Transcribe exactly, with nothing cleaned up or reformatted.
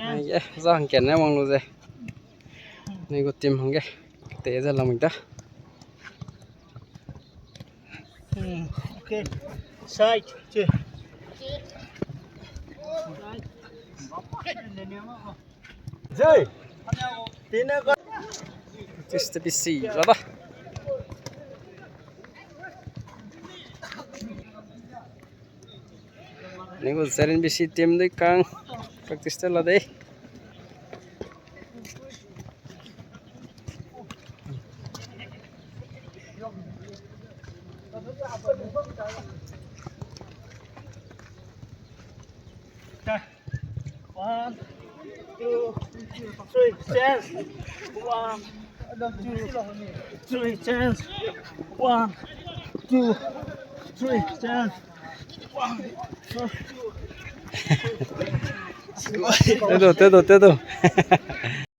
Ai, eh, za hangkene wang lu ze. Ni gu team hangge. Te ze lamui da. Hmm, okay. Side, che. Jai. Tine ka. Tis te bisi, laba. Ni gu Zerin B C team dui kang practice te la dei. One, two, three, chance. One, two, three, chance. One, two, three, chance. One, two. Tedo, tedo, tedo.